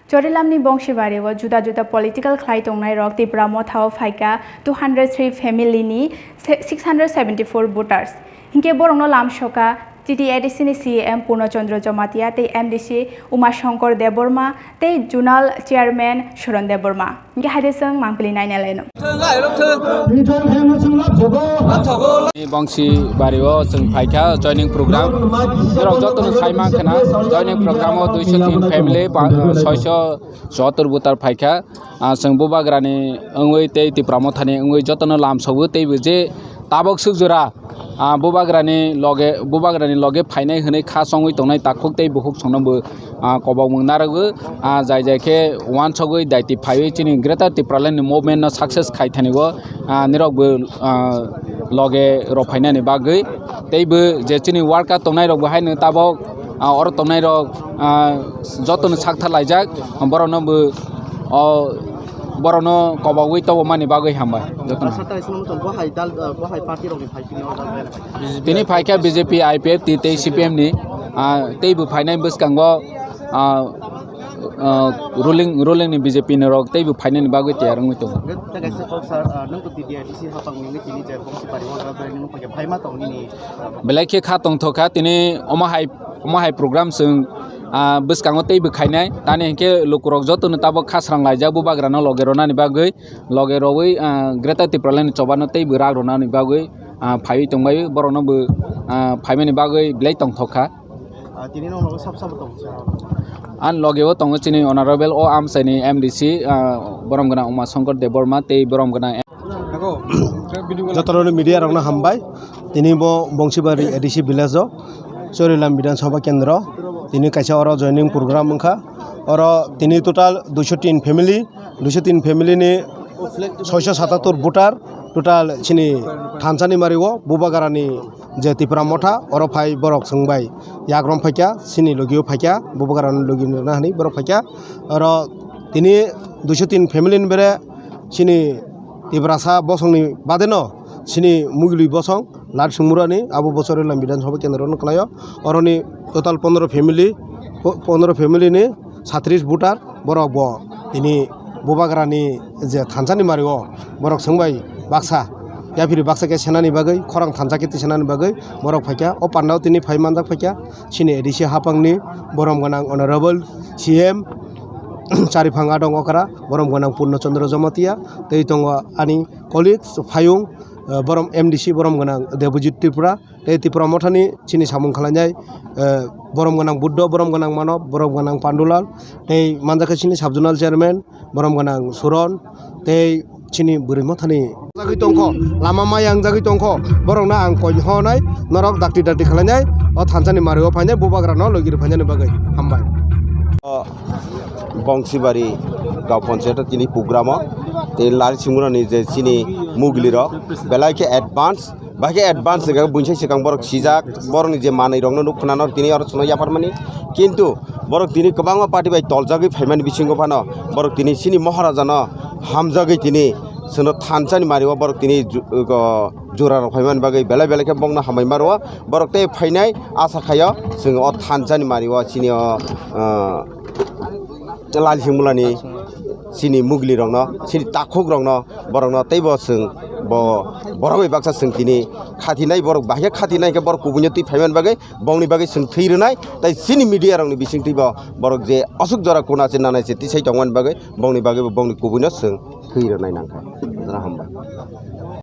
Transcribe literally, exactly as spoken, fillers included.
Chorilamni Bongsibari o juda juda political khlai tongnai rok Tipra Motha o phaikha two hundred three family ni six hundred seventy four voters. Hinkhe borokno lamsoka T T A D C ni C E M Purno Chandra Jamatia tei M D C Uma Shankar Debbarma tei Zonal Chairman Suran Debbarma. Hinkhe haide chwng mangpili nainai laino. Bongsibari o chwng phaikha joining program. Borok jotono sai mankha na joining program o duiso tin family, pa-, soiso sotor voter phaikha. Ah, chwng Bubagrani wngwi tei Tipra Mothani wngwi jotono lamsogo teibo je tabok swk jora, ah, Bubagrani loge, Bubagrani loge phainai hwnwi kha chongwi tongnai takhuk tei bukhuk songno bo, ah, kobokmung narwgo, ah, jai jai khe uansugwi daiti phaiwi chini Greater Tipraland ni movement no success khai thani o, ah, nirok bo, ah, loge rw phainani bagwi teibo je chini worker tongnai rok bo haino tabok, ah, oro tongnai rok, ah, jotono sakthar laijak borokno bo o borokno kobogwi tobomani bagwi hambai jotono. Asa tai swnam tong, bo hai dal, bo hai party rokni phai tini order bai. Tini phaikha B J P, I P F T tei C P M ni, ah, teibo phainai bwskango, ah, ah, ruling, ruling ni B J P ni rok teibo phainani bagwi tiyar wngwi tongo. Hwnkhe tei kaisa kok sir, ah, nwng bo T T A D C hapang wngwi tini je Bongsibari o order bai nwng phaikha, phaima tong nini, ah, belai khe kha tongthokha tini omo hai Omo hai program chwng, ah, bwskango teibo khainai. Tani hinkhe lukurok jotono tabok khasrang laijak Bubagrano loge rwnani bagwi, loge rwui, ah, Greater Tipraland ni chobano teibo rak rwnani bagwi, ah, phaiwi tongbai borokno bo, ah, phaimani bagwi belai tongthok kha. Ah, tini nogo sab sabo tongo sir. Ani loge o tongo chini honorable o amchaini M D C, ah, borom gwnang Uma Shankar Debbarma tei borom gwnang Jotono media rokno hambai. Tini bo Bongsibari A D C village o Chorilam Bidhan Sabha Kendro. Tini kaisa oro joining program wngkha. Oro tini total duiso tin family, duiso tin family ni soiso satatur voter total chini thansa ni mari o Bubagra ni je Tipra Motha oro phai borok chwng bai yak rom phaikha, chini logi o phaikha, Bubagra ni logi rwna hinwi borok phaikha. Oro tini duiso tin family ni bere chini Tiprasa bosongni badeno chini mugilwi bosong Lalsingmurani abo bochorwi lam Bidhan Sabha kendro no kwlaio. Oroni total pondro family, po-, pondro family ni satris voter borok bo tini Bubagrani je thansani mario borok swngbai baksa yaphiri baksa khe senani bagwi khorang thansa khe tisanani bagwi borok phaikha. O pandao tini phai manjak phaikha chini A D C hapangni borom gwnang honorable C M Chariphang Adong Okra, borom gwnang Purno Chandra Jamatia, tei tongo ani colleagues, Phayung, eh, borom M D C, borom gwnang Debojit Tripura, tei Tipra Mothani chini samung khlainai, eh, borom gwnang Buddho, borom gwnang Manob, borom gwnang Pandulal, tei manjakha chini sub zonal chairman, borom gwnang Suron, tei chini bwrwi mothani jagwi tongkho, lama maya wngjagwi tongkho, borokno ang koi honai, norok dakti dakti khlainai, o thansani mario phainai, Bubagrano logi rw phainani bagwi. Hambai. O Bongsibari Gaon Panchayat o tini program o, tei Lalsingmurani je chini mugli rok belai khe advance, bai khe advance hwnkhe buini sai swkang borok sijak, borokni je manwi rokno nuk khna no tini oro chwngno yapharmani, kintu borok tini kwbangma party bai toljagwi phaimani bisingo phano borok tini chini Maharaja no hamjagwi tini chwngno thansani mario borok tini ju-, go, jora rok phaimani bagwi belai belai khe bongno hambai maro borok tei phainai asa khaio chwng o thansani mario chini o, ah, Lalsingmurani chini mugli rokno, chini takhuk rokno, borokno teibo chwng bo borok bai baksa chwng tini khatinai, borok bahai khe khatinai khe borok kubui no twi phaimani bagwi bongni bagwi chwng thwi rwnai, tei chini media rokni bisingtwi bo borok je aswk jora kuna se nanai se tisai tongmani bagwi bongni bagwi bo bongni kubui no chwng thwi rwnai nangkha. Hambai.